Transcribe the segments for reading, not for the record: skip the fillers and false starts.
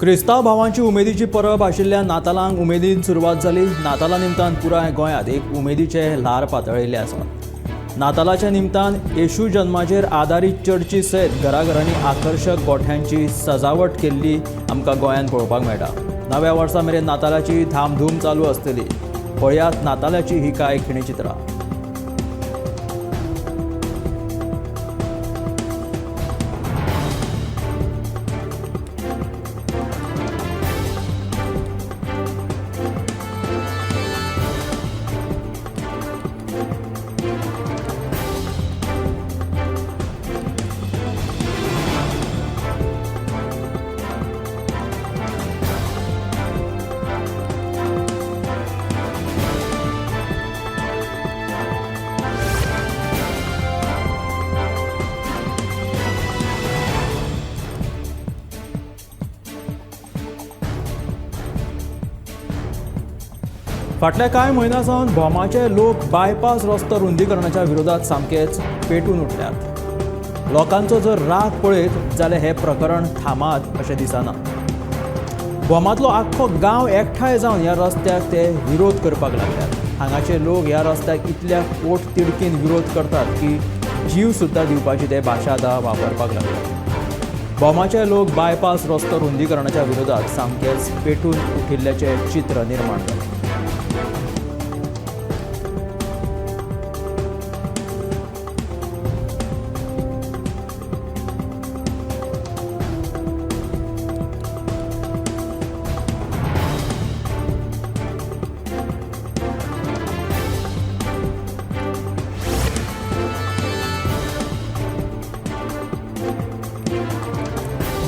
क्रिस्तांव भावांची उमेदीची परब आशिल्ल्या नातालांक उमेदीन सुरवात जाली. नाताला निमतान पुराय गोंयांत एक उमेदीचें ल्हार पातळिल्लें आसा. नातालाच्या निमतान येशू जन्माचेर आदारीत चर्ची सयत घराघरांनी आकर्शक गोठ्यांची सजावट केल्ली आमकां गोंयांत पळोवपाक मेळटा. नव्या वर्सा मेरेन नातालाची धामधूम चालू आसतली. पळयात नातालाची ही कांय खिणी चित्रां. फाटल्या कांय म्हयन्यां सावन भोमाचे लोक बायपास रस्तो रुंदीकरणाच्या विरोधात सामकेच पेटून उठल्यात. लोकांचो जर राग पळयत जाल्यार हें प्रकरण थांबात अशें दिसना. भोमांतलो आख्खो गांव एकठांय जावन ह्या रस्त्याक ते विरोध करपाक लागल्यात. हांगाचे लोक ह्या रस्त्याक इतल्या पोट तिडकीन विरोध करतात की जीव सुद्दां दिवपाची ते भाशा आतां वापरपाक लागल्यात. भोमाचे लोक बायपास रस्तो रुंदीकरणाच्या विरोधात सामकेच पेटून उठिल्ल्याचें चित्र निर्माण जालें.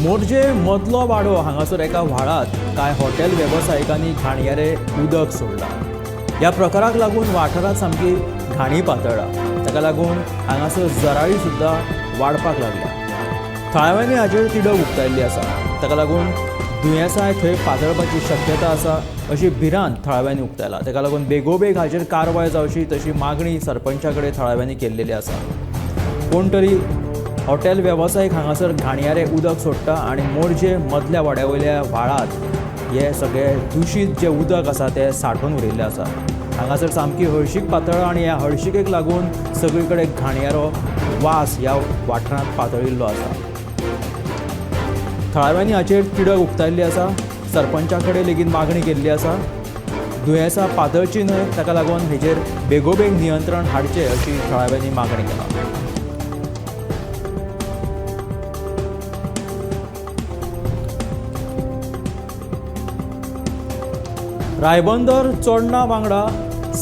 मोरजे मदलो वाडो हांगासर एका व्हाळांत कांय हॉटेल वेवसायिकांनी घाणयारे उदक सोडलां. ह्या प्रकाराक लागून वाठारांत सामकी घाणी पातळ्ळा. ताका लागून हांगासर जराळी सुद्दां वाडपाक लागल्या. थळाव्यांनी हाचेर तिडक उक्तायल्ली आसा. ताका लागून दुयेंसांय थंय पातळपाची शक्यता आसा अशी भिरांत थळाव्यांनी उक्तायला. ताका लागून बेगोबेग हाचेर कारवाय जावची तशी मागणी सरपंचा कडेन थळाव्यांनी केल्लेली आसा. कोण तरी हॉटेल वेवसायीक हांगासर घाणयारे उदक सोडटा आनी मोरजे मदल्या वाड्या वयल्या व्हाळांत हे सगळे दुशीत जे उदक आसा तें सांठोवन उरिल्लें आसा. हांगासर सामकी हळशीक पातळ्ळा आनी ह्या हळशिकेक लागून सगळी कडेन घाणयारो वास ह्या वाठारांत पातळिल्लो आसा. थळाव्यांनी हाचेर तिडक उक्तायल्ली आसा. सरपंचा कडेन लेगीत मागणी केल्ली आसा. दुयेंसां पातळची न्हय ताका लागून हेचेर बेगोबेग नियंत्रण हाडचें अशी थळाव्यांनी मागणी केला. रायबंदर चोडणा वांगडा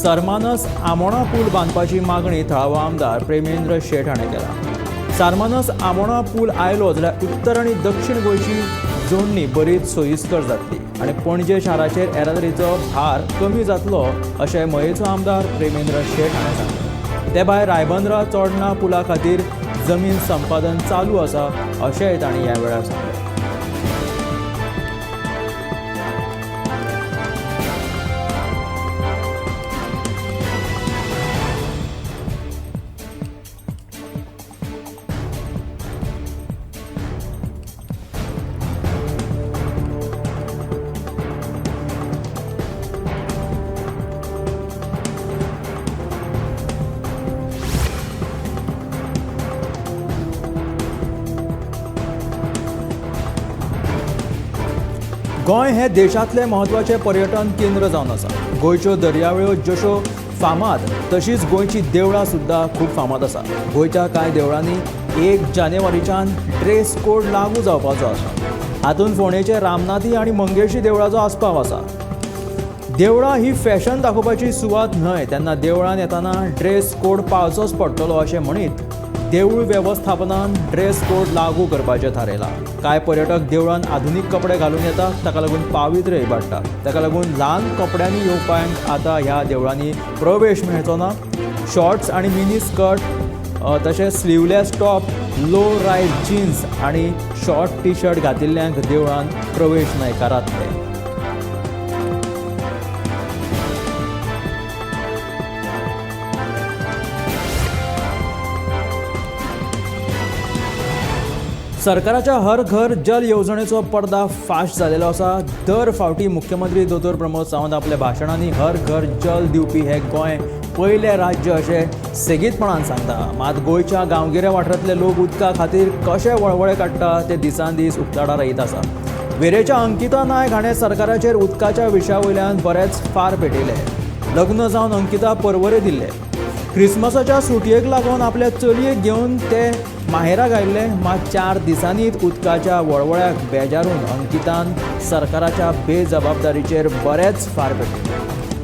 सरमानस आमोणा पूल बांदपाची मागणी थळावो आमदार प्रेमेंद्र शेट हाणें केला. सरमानस आमोणा पूल आयलो जाल्यार उत्तर आनी दक्षिण गोंयची जोडणी बरीच सोयीस्कर जातली आनी पणजे शाराचेर येरादारीचो भार कमी जातलो अशें मयेचो आमदार प्रेमेंद्र शेट हाणें सांगलें. ते भायर रायबंदरा चोडणा पुला खातीर जमीन संपादन चालू आसा अशेंय तांणी ह्या वेळार सांगलें. गोंय हे देशांतलें म्हत्वाचें पर्यटन केंद्र जावन आसा. गोंयच्यो दर्यावेळो जश्यो फामाद तशीच गोंयची देवळां सुद्दां खूब फामाद आसा. गोंयच्या कांय देवळांनी 1 जानेवारीच्यान ड्रेस कोड लागू जावपाचो आसा. हातूंत फोंडेचे रामनाथी आनी मंगेशी देवळाचो आस्पाव आसा. देवळां ही फॅशन दाखोवपाची सुवात न्हय, तेन्ना देवळांत येताना ड्रेस कोड पाळचोच पडटलो अशें म्हणीत देवूळ वेवस्थापनान ड्रेस कोड लागू करपाचें थारायलां. कांय पर्यटक देवळांत आधुनीक कपडे घालून येतात, ताका लागून पावित्र्य इबाडटा. ताका लागून ल्हान कपड्यांनी येवप्यांक आतां ह्या देवळांनी प्रवेश मेळचो ना. शॉर्ट्स आनी मिनी स्कर्ट तशेंच sleeveless top, low rise jeans आनी शॉर्ट टी शर्ट घातिल्ल्यांक देवळांत प्रवेश न्हयकारातले. सरकाराच्या हर घर जल येवजणेचो पर्दा फाश जालेलो आसा. दर फावटी मुख्यमंत्री दोतोर प्रमोद सावंत आपल्या भाशणांनी हर घर जल दिवपी हे गोंय पयलें राज्य अशें सेगीतपणान सांगता. मात गोंयच्या गांवगिऱ्या वाठारांतले लोक उदका खातीर कशे वळवळे काडटा ते दिसान दीस उक्ताडार येत आसा. वेरेच्या अंकिता नायक हाणें सरकाराचेर उदकाच्या विशया वयल्यान बरेच फार पेटयले. लग्न जावन अंकिता परवरे दिल्ले. क्रिसमसाच्या सुटयेक लागून आपल्या चलयेक घेवन ते माहेराक आयिल्ले. मात 4 दिसांनीच उदकाच्या वळवळ्याक बेजारून अंकितान सरकाराच्या बेजबाबदारीचेर बरेच फार पेटयले.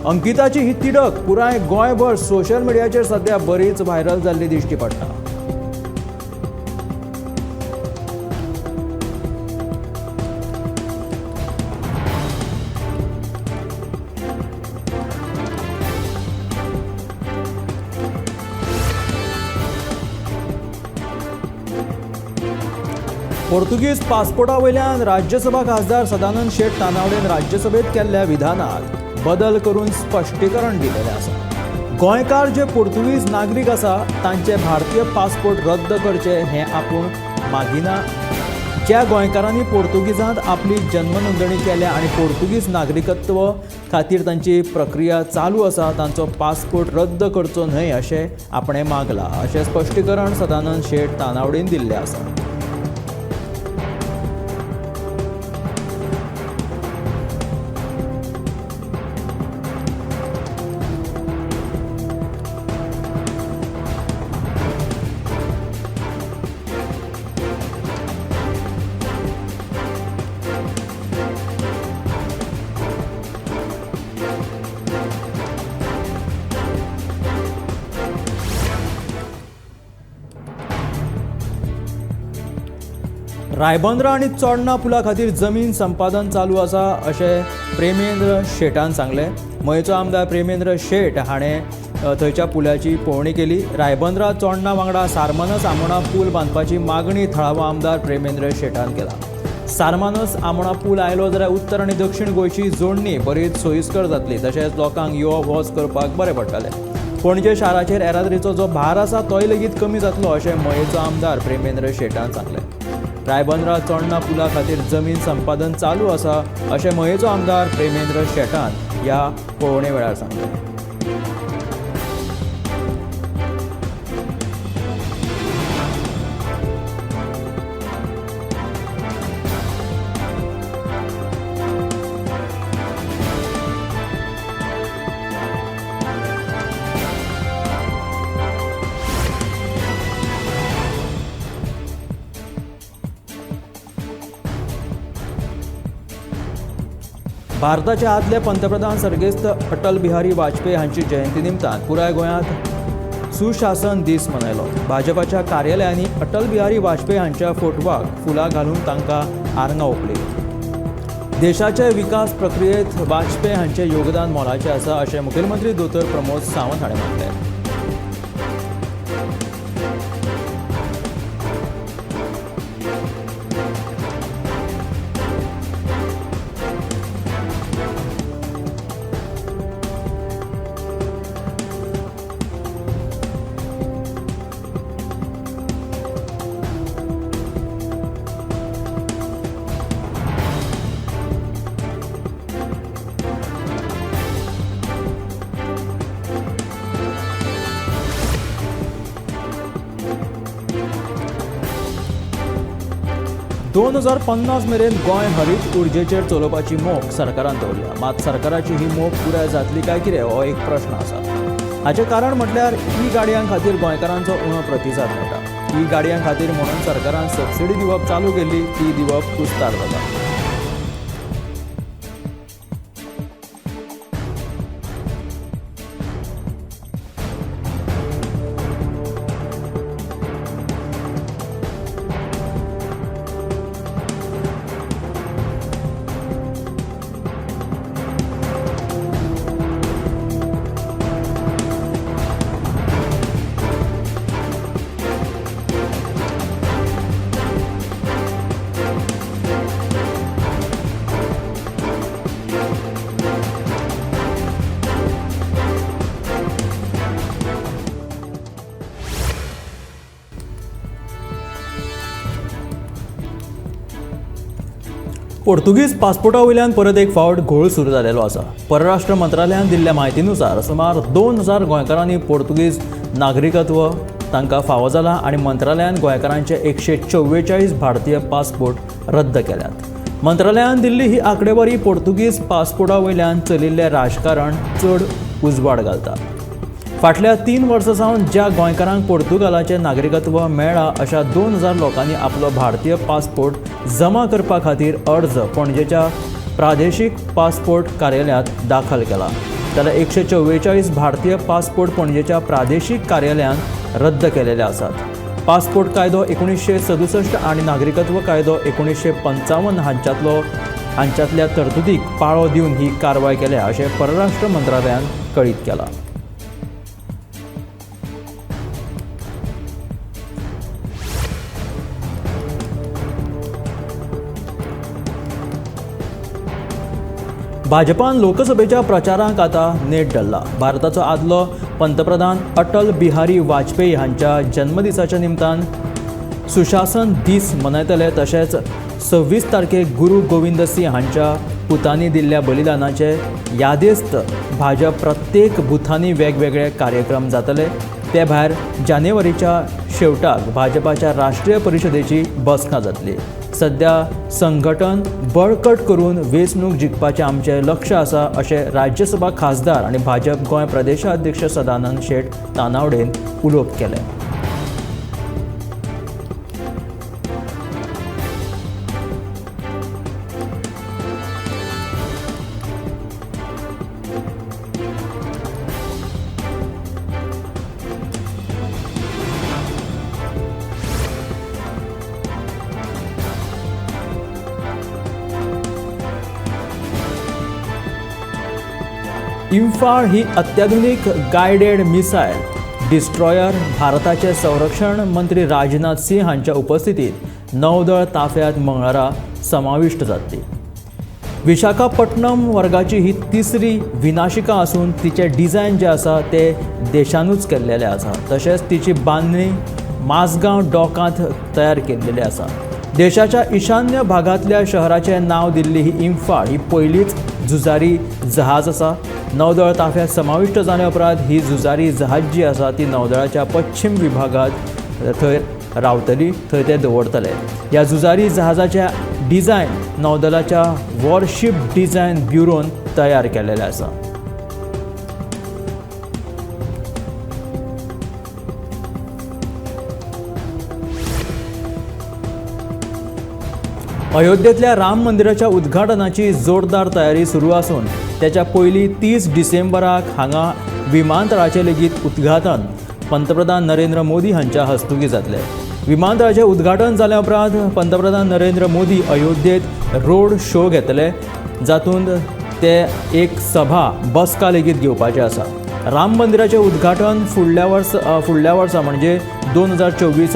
अंकिताची ही तिडक पुराय गोंयभर सोशल मिडियाचेर सध्या बरीच व्हायरल जाल्ली दिश्टी पडटा. पोर्तुगीज पासपोर्टा वयल्यान राज्यसभा खासदार सदानंद शेट तानावडेन राज्यसभेत केल्ल्या विधानात बदल करून स्पश्टीकरण दिलेलें आसा. गोंयकार जे पोर्तुगीज नागरीक आसा तांचे भारतीय पासपोर्ट रद्द करचे हें आपूण मागिना. ज्या गोंयकारांनी पोर्तुगीजांत आपली जन्म नोंदणी केल्या आनी पोर्तुगीज नागरिकत्व खातीर तांची प्रक्रिया चालू आसा तांचो पासपोर्ट रद्द करचो न्हय अशें आपणें मागलां अशें स्पश्टीकरण सदानंद शेट तानावडेन दिल्लें आसा. रायबंद्रा आनी चोडणा पुला खातीर जमीन संपादन चालू आसा अशें प्रेमेंद्र शेटान सांगलें. मयेचो आमदार प्रेमेंद्र शेट हाणें थंयच्या पुलाची पळोवणी केली. रायबंद्रा चोडणा वांगडा सारमानस आमोणा पूल बांदपाची मागणी थळावो आमदार प्रेमेंद्र शेटान केला. सारमानस आमोणा पूल आयलो जाल्यार उत्तर आनी दक्षिण गोंयची जोडणी बरीच सोयीस्कर जातली, तशेंच लोकांक यो वच करपाक बरें पडटलें. पणजे शाराचेर येरादारीचो जो भार आसा तोय लेगीत कमी जातलो अशें मयेचो आमदार प्रेमेंद्र शेटान सांगलें. रायबंद्रा चोडणा पुला खातीर जमीन संपादन चालू आसा अशें मयेचो आमदार प्रेमेंद्र शेटान ह्या पळोवणे वेळार सांगलें. भारताचे आदले पंतप्रधान सर्गेस्त अटल बिहारी वाजपेयी हांची जयंती निमतान पुराय गोंयांत सुशासन दीस मनयलो. भाजपाच्या कार्यालयांनी अटल बिहारी वाजपेयी हांच्या फोटवाक फुलां घालून तांकां आर्गां ओंपली. देशाचे विकास प्रक्रियेत वाजपेयी हांचें योगदान मोलाचें आसा अशें मुखेलमंत्री दोतोर प्रमोद सावंत हाणें म्हणलें. दोन 2050 मेरेन गोंय हरीत उर्जेचेर चलोवपाची मोख सरकारान दवरल्या. मात सरकाराची ही मोख पुराय जातली काय कितें हो एक प्रश्न आसा. हाचें कारण म्हटल्यार ई गाडयां खातीर गोंयकारांचो उणो प्रतिसाद मेळटा. ई गाडयां खातीर म्हणून सरकारान सबसिडी दिवप चालू केल्ली ती दिवप कुस्तार जाता. पोर्तुगीज पासपोर्टा वयल्यान परत एक फावट घोळ सुरू जालेलो आसा. परराष्ट्र मंत्रालयान दिल्ल्या म्हायतीनुसार सुमार 2000 गोंयकारांनी पोर्तुगीज नागरिकत्व तांकां फावो जालां आनी मंत्रालयान गोंयकारांचे 144 भारतीय पासपोर्ट रद्द केल्यात. मंत्रालयान दिल्ली ही आंकडेवारी पोर्तुगीज पासपोर्टा वयल्यान चलिल्लें राजकारण चड उजवाड घालता. फाटल्या 3 वर्सां सावन ज्या गोंयकारांक पोर्तुगालाचें नागरिकत्व मेळ्ळां अशा 2000 लोकांनी आपलो भारतीय पासपोर्ट जमा करपा खातीर अर्ज पणजेच्या प्रादेशीक पासपोर्ट कार्यालयांत दाखल केला. जाल्यार 144 भारतीय पासपोर्ट पणजेच्या प्रादेशीक कार्यालयान रद्द केलेले आसात. पासपोर्ट कायदो 1967 आनी नागरिकत्व कायदो 1955 हांच्यातल्या तरतुदीक पाळो दिवन ही कारवाय केल्या अशें परराष्ट्र मंत्रालयान कळीत केलां. भाजपान लोकसभेच्या प्रचाराक आतां नेट धरला. भारताचो आदलो पंतप्रधान अटल बिहारी वाजपेयी हांच्या जन्मदिसाच्या निमतान सुशासन दीस मनयतले. तशेंच 26 तारखेक गुरू गोविंद सिंह हांच्या पुतांनी दिल्ल्या बलिदानाचे यादेस्त भाजप प्रत्येक बुथांनी वेगवेगळे कार्यक्रम जातले. ते भायर जानेवारीच्या शेवटाक भाजपाच्या राष्ट्रीय परिशदेची बसका जातली. सध्या संघटन बळकट करून वेंचणूक जिखपाचें आमचें लक्ष आसा अशें राज्यसभा खासदार आनी भाजप गोंय प्रदेशाध्यक्ष सदानंद शेट तानावडेन उलोवप केलें. इम्फाळ ही अत्याधुनिक गायडेड मिसायल डिस्ट्रॉयर भारताचे संरक्षण मंत्री राजनाथ सिंह हांच्या उपस्थितीत नौदळ ताफ्यांत मंगळारा समाविश्ट जातली. विशाखापट्टणम वर्गाची ही तिसरी विनाशिका आसून तिचें डिझायन जें आसा तें देशानूच केल्लेलें आसा. तशेंच तिची बांदणी माजगांव डॉकांत तयार केल्लेली आसा. देशाच्या ईशान्य भागांतल्या शहराचें नांव दिल्ली ही इम्फाळ ही पयलीच झुजारी जहाज आसा. नौदळ ताफ्यांत समाविश्ट जाल्या उपरांत ही झुजारी जहाज जी आसा ती नौदळाच्या पश्चिम विभागांत थंय रावतली, थंय ते दवरतले. ह्या झुजारी जहाजाचें डिझायन नौदलाच्या वॉरशीप डिझायन ब्युरोन तयार केलेलें आसा. अयोध्येतल्या राम मंदिराच्या उद्घाटनाची जोरदार तयारी सुरू आसून त्याच्या पयलीं 30 डिसेंबराक हांगा विमानतळाचें लेगीत उद्घाटन पंतप्रधान नरेंद्र मोदी हांच्या हस्तुकीं जातलें. विमानतळाचें उद्घाटन जाल्या उपरांत पंतप्रधान नरेंद्र मोदी अयोध्येत रोड शो घेतले, जातूंत ते एक सभा बसका लेगीत घेवपाचे आसा. राम मंदिराचें उद्घाटन फुडल्या वर्सा म्हणजे 2024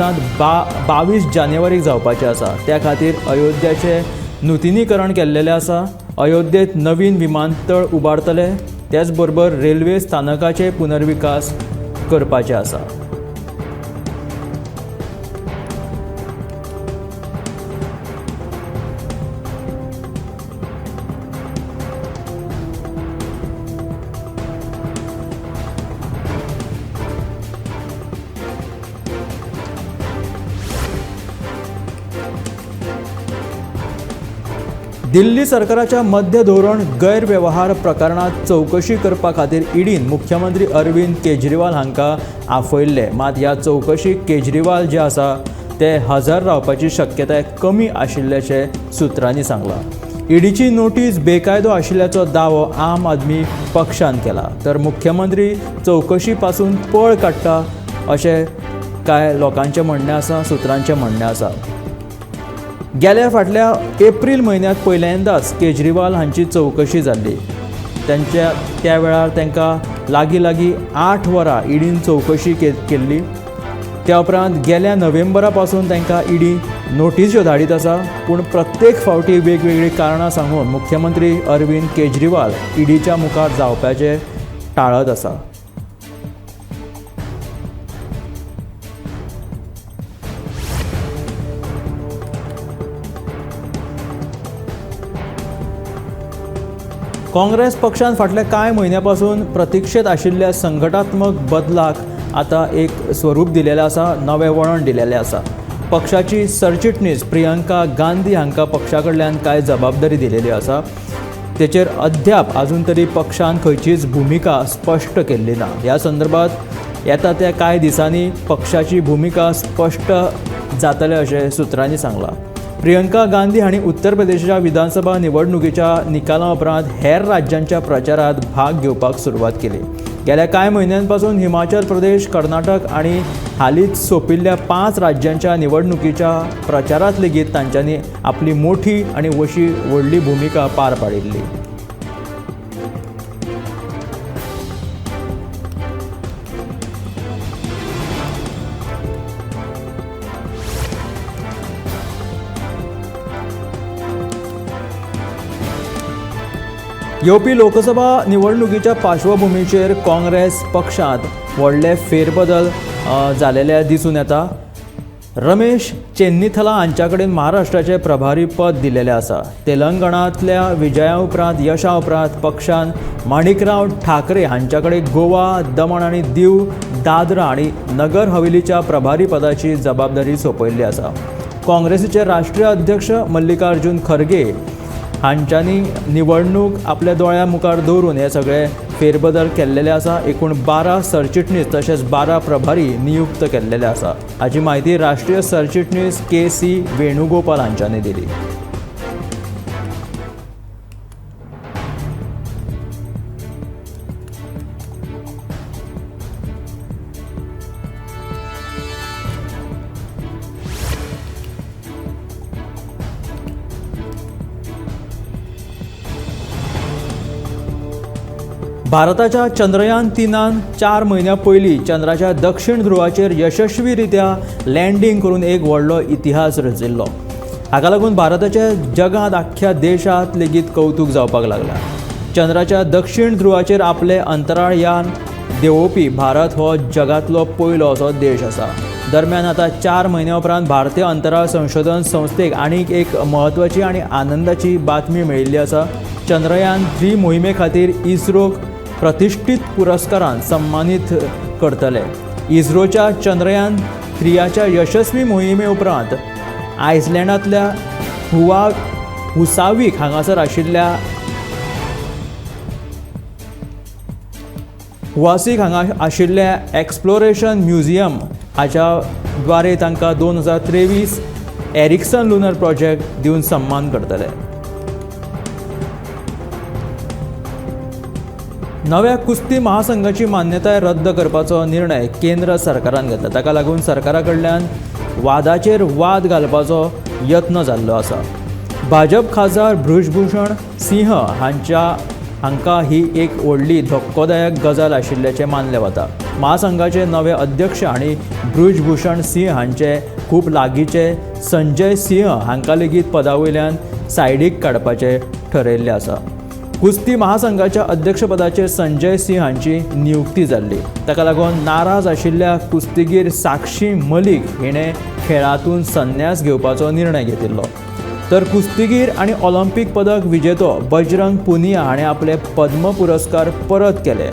22 जानेवारीक जावपाचें आसा. त्या खातीर अयोध्याचें नुतनीकरण केल्लेलें आसा. अयोध्येत नवीन विमानतळ उबारतले, त्याच बरोबर रेल्वे स्थानकाचे पुनर्विकास करपाचे आसा. दिल्ली सरकाराच्या मध्य धोरण गैरवेव्हार प्रकरणात चवकशी करपा खातीर ईडीन मुख्यमंत्री अरविंद केजरीवाल हांकां आपयल्ले. मात ह्या चवकशीक केजरीवाल जे आसा ते हजर रावपाची शक्यताय कमी आशिल्ल्याचें सुत्रांनी सांगलां. ईडीची नोटीस बेकायदो आशिल्ल्याचो दावो आम आदमी पक्षान केला, तर मुख्यमंत्री चवकशी पासून पळ काडटा अशें कांय लोकांचें म्हणणें आसा, सुत्रांचें म्हणणें आसा. गेल्या फाटल्या एप्रील म्हयन्यांत पयल्यांदाच केजरीवाल हांची चवकशी जाल्ली. त्यांच्या त्या वेळार तांकां लागीं लागीं 8 वरां ईडीन चवकशी केल्ली. त्या उपरांत गेल्या नोव्हेंबरा पासून तांकां ईडी नोटीस्यो धाडीत आसा, पूण प्रत्येक फावटी वेगवेगळीं कारणां सांगून मुख्यमंत्री अरविंद केजरीवाल ईडीच्या मुखार जावपाचें टाळत आसा. काँग्रेस पक्षान फाटल्या कांय म्हयन्यां पासून प्रतिक्षेत आशिल्ल्या संघटात्मक बदलाक आतां एक स्वरूप दिलेलें आसा, नवें वळण दिलेलें आसा। पक्षाची सरचिटणीस प्रियंका गांधी हांकां पक्षा कडल्यान कांय जबाबदारी दिलेली आसा। तेचेर अद्याप अजून तरी पक्षान खंयचीच भुमिका स्पश्ट केल्ली ना। ह्या संदर्भात येता त्या कांय दिसांनी पक्षाची भुमिका स्पश्ट जातले अशें सुत्रांनी सांगलां। प्रियंका गांधी हांणी उत्तर प्रदेशाच्या विधानसभा निवडणुकीच्या निकाला उपरांत हेर राज्यांच्या प्रचारात भाग घेवपाक सुरवात केली। गेल्या कांय म्हयन्यांपासून हिमाचल प्रदेश, कर्नाटक आनी हालींच सोंपिल्ल्या 5 राज्यांच्या निवडणुकीच्या प्रचारात लेगीत तांच्यांनी आपली मोठी आनी अशी व्हडली भुमिका पार पाडिल्ली। येवपी लोकसभा निवडणुकीच्या पार्श्वभूमीचेर काँग्रेस पक्षांत व्हडले फेरबदल जालेले दिसून येता। रमेश चेन्नीथला हांच्या कडेन महाराष्ट्राचे प्रभारी पद दिलेलें आसा। तेलंगणांतल्या विजया उपरांत, यशा उपरांत पक्षान माणिकराव ठाकरे हांच्या कडेन गोवा, दमण आनी दीव, दादरा आनी नगर हवेलीच्या प्रभारी पदाची जबाबदारी सोंपयल्ली आसा। काँग्रेसीचे राष्ट्रीय अध्यक्ष मल्लिकार्जुन खरगे हांच्यांनी निवडणूक आपल्या दोळ्या मुखार दवरून हे सगळे फेरबदल केल्लेले आसा। एकूण 12 सरचिटणीस तशेंच 12 प्रभारी नियुक्त केल्लेले आसा। हाची म्हायती राष्ट्रीय सरचिटणीस के.सी. वेणुगोपाल हांच्यांनी दिली। भारताच्या चंद्रयान 3 4 म्हयन्यां पयलीं चंद्राच्या दक्षिण ध्रुवाचेर यशस्वीरित्या लँडींग करून एक व्हडलो इतिहास रचिल्लो। हाका लागून भारताच्या जगांत आख्ख्या देशांत लेगीत कौतूक जावपाक लागलां। चंद्राच्या दक्षिण ध्रुवाचेर आपलें अंतराळ यान देंवोवपी भारत हो जगांतलो पयलो असो देश आसा। दरम्यान आतां 4 म्हयन्या उपरांत भारतीय अंतराळ संशोधन संस्थेक आनीक एक म्हत्वाची आनी आनंदाची बातमी मेळिल्ली आसा। चंद्रयान 3 मोहिमे खातीर इस्रोक प्रतिष्ठित पुरस्कारान सम्मानीत करतले। इस्रोच्या चंद्रयान 3च्या यशस्वी मोहिमे उपरांत आयसलँडांतल्या हुसावीक हांगासर आशिल्ल्या हुआसीक हांगा आशिल्ल्या एक्सप्लोरेशन म्युझियम हाच्या द्वारे तांकां 2023 एरिक्सन लुनर प्रोजेक्ट दिवन सम्मान करतले। नव्या कुस्ती महासंघाची मान्यताय रद्द करपाचो निर्णय केंद्र सरकारान घेतला। ताका लागून सरकारा कडल्यान वादाचेर वाद घालपाचो यत्न जाल्लो आसा। भाजप खासदार बृजभूषण सिंह हांकां ही एक व्हडली धक्कोदायक गजाल आशिल्ल्याचें मानलें वता। महासंघाचे नवे अध्यक्ष आनी बृजभूषण सिंह हांचे खूब लागींचे संजय सिंह हांकां लेगीत पदा वयल्यान सायडीक काडपाचें ठरयिल्लें आसा। कुस्ती महासंघाच्या अध्यक्षपदाचेर संजय सिंह हांची नियुक्ती जाल्ली। ताका लागून नाराज आशिल्ल्या कुस्तीगीर साक्षी मलिक हिणें खेळांतून संन्यास घेवपाचो निर्णय घेतिल्लो। तर कुस्तीगीर आनी ऑलिम्पिक पदक विजेतो बजरंग पुनिया हाणें आपले पद्म पुरस्कार परत केले।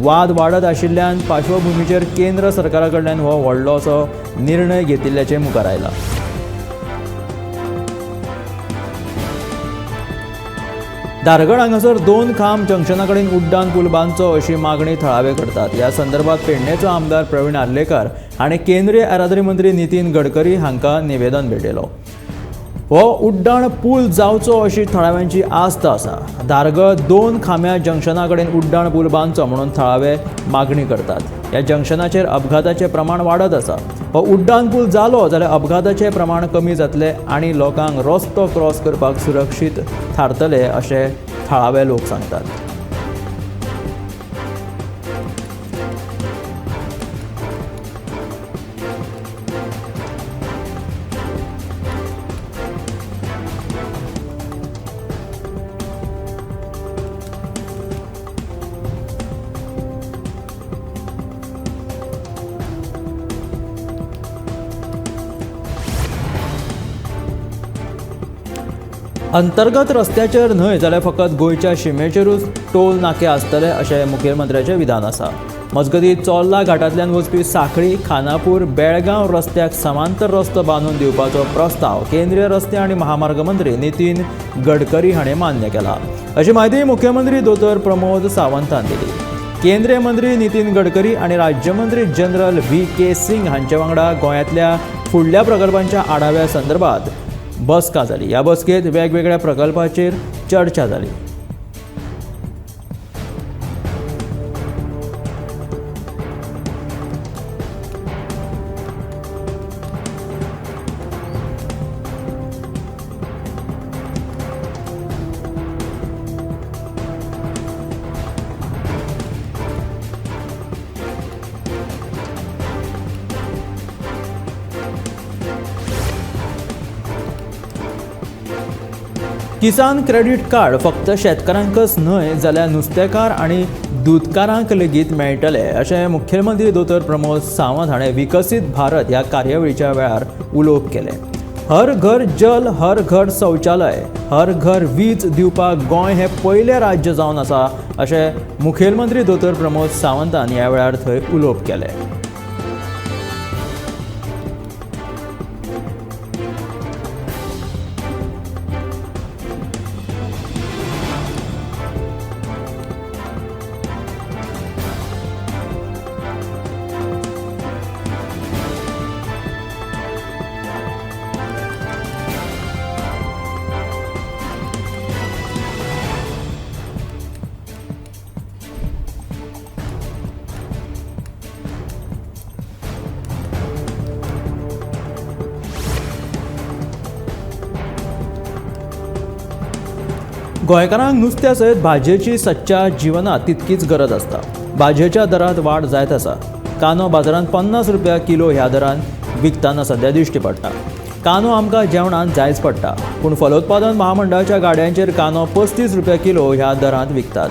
वाद वाडत आशिल्ल्यान पार्श्वभूमीचेर केंद्र सरकारा कडल्यान हो व्हडलो असो निर्णय घेतिल्ल्याचें मुखार आयलां। धारगळ हांगासर 2 खांब जंक्शना कडेन उड्डाण पूल बांदचो अशी मागणी थळावे करतात। ह्या संदर्भात पेडणेचो आमदार प्रवीण आर्लेकार हाणें केंद्रीय येरादारी मंत्री नितीन गडकरी हांकां निवेदन भेटयलो। हो उड्डाण पूल जावचो अशी थळाव्यांची आस्त आसा। धारगळ 2 खांब्या जंक्शना कडेन उड्डाण पूल बांदचो म्हणून थळावे मागणी करतात। ह्या जंक्शनाचेर अपघाताचें प्रमाण वाडत आसा। हो उड्डाण पूल जालो जाल्यार अपघाताचें प्रमाण कमी जातलें आनी लोकांक रस्तो क्रॉस करपाक सुरक्षीत थारतले अशें थळावे लोक सांगतात। अंतर्गत रस्त्याचेर न्हय जाल्यार फकत गोंयच्या शिमेचेरूच टोल नाके आसतले अशें मुखेलमंत्र्याचें विधान आसा. मजगतीं चोर्ला घाटांतल्यान वचपी सांखळी खानापूर बेळगांव रस्त्याक समांतर रस्तो बांदून दिवपाचो प्रस्ताव केंद्रीय रस्ते आनी महामार्ग मंत्री नितीन गडकरी हाणें मान्य केला अशी म्हायती मुख्यमंत्री दोतोर प्रमोद सावंतान दिली. केंद्रीय मंत्री नितीन गडकरी आनी राज्यमंत्री जनरल व्ही.के. सिंग हांचे वांगडा गोंयांतल्या फुडल्या प्रकल्पांच्या आढाव्या संदर्भात बसका जाली. ह्या बसकेत वेगवेगळ्या प्रकल्पाचेर चर्चा जाली. किसान क्रेडीट कार्ड फक्त शेतकारांकच न्हय जाल्यार नुस्तेकार आनी दुदकारांक लेगीत मेळटले अशें मुखेलमंत्री दोतोर प्रमोद सावंत हाणें विकसीत भारत ह्या कार्यावळीच्या वेळार उलोवप केलें. हर घर जल, हर घर शौचालय, हर घर वीज दिवपाक गोंय हें पयलें राज्य जावन आसा अशें मुखेलमंत्री दोतोर प्रमोद सावंतान ह्या वेळार थंय उलोवप केलें. गोंयकारांक नुस्त्या सयत भाजयेची सदच्या जिवनात तितकीच गरज आसता. भाजयेच्या दरांत वाड जायत आसा. कांदो बाजारांत 50 रुपया किलो ह्या दरान विकतना सद्या दिश्टी पडटा. कांदो आमकां जेवणांत जायच पडटा, पूण फलोत्पादन महामंडळाच्या गाडयांचेर कांदो 35 रुपया किलो ह्या दरांत विकतात.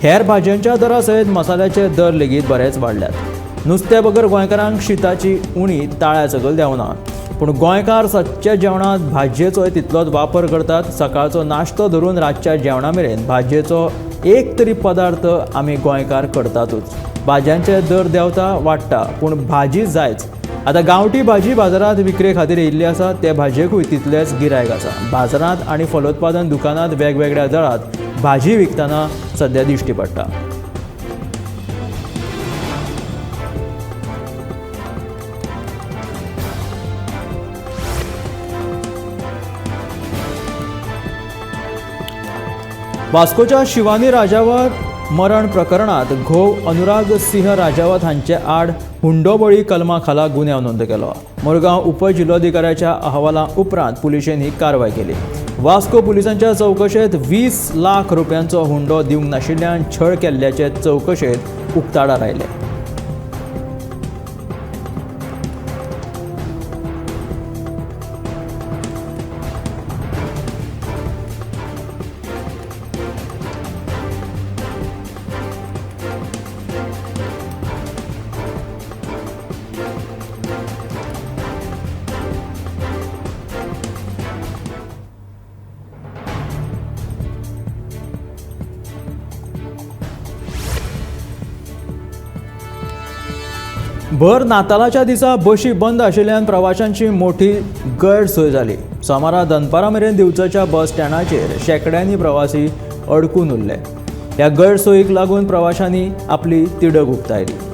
हेर भाजयांच्या दरा सयत मसाल्याचे दर लेगीत बरेच वाडल्यात. नुस्त्या बगर गोंयकारांक शिताची उणी ताळ्या सकयल देंवना, पूण गोंयकार सदच्या जेवणांत भाजयेचोय तितलोच वापर करतात. सकाळचो नाश्तो धरून रातच्या जेवणा मेरेन भाजयेचो एक तरी पदार्थ आमी गोंयकार करतातूच. भाजयांचे दर देंवता वाडटा, पूण भाजी जायच. आतां गांवठी भाजी बाजारांत विक्रे खातीर येयल्ली आसा, ते भाजयेकूय तितलेंच गिरायक आसा. बाजारांत आनी फलोत्पादन दुकानांत वेगवेगळ्या दरांत भाजी विकतना सद्या दिश्टी पडटा. वास्कोच्या शिवानी राजावत मरण प्रकरणात घोव अनुराग सिंह राजावत हांचे आड हुंडोबळी कलमा खाला गुन्यांव नोंद केलो. मुरगांव उपजिल्लोधिकाऱ्याच्या अहवाला उपरांत पुलिशेन ही कारवाय केली. वास्को पुलिसांच्या चवकशेंत 20 लाख रुपयांचो हुंडो दिवंक नाशिल्ल्यान छळ केल्ल्याचे चवकशेंत उक्ताडार आयले. भर नातालाच्या दिसा बशी बंद आशिल्ल्यान प्रवाशांची मोठी गैरसोय जाली. सोमारा दनपारा मेरेन दिवचलच्या बस स्टँडाचेर शेंकड्यांनी प्रवासी अडकून उरले. ह्या गैरसोयीक लागून प्रवाशांनी आपली तिडक उक्तायली.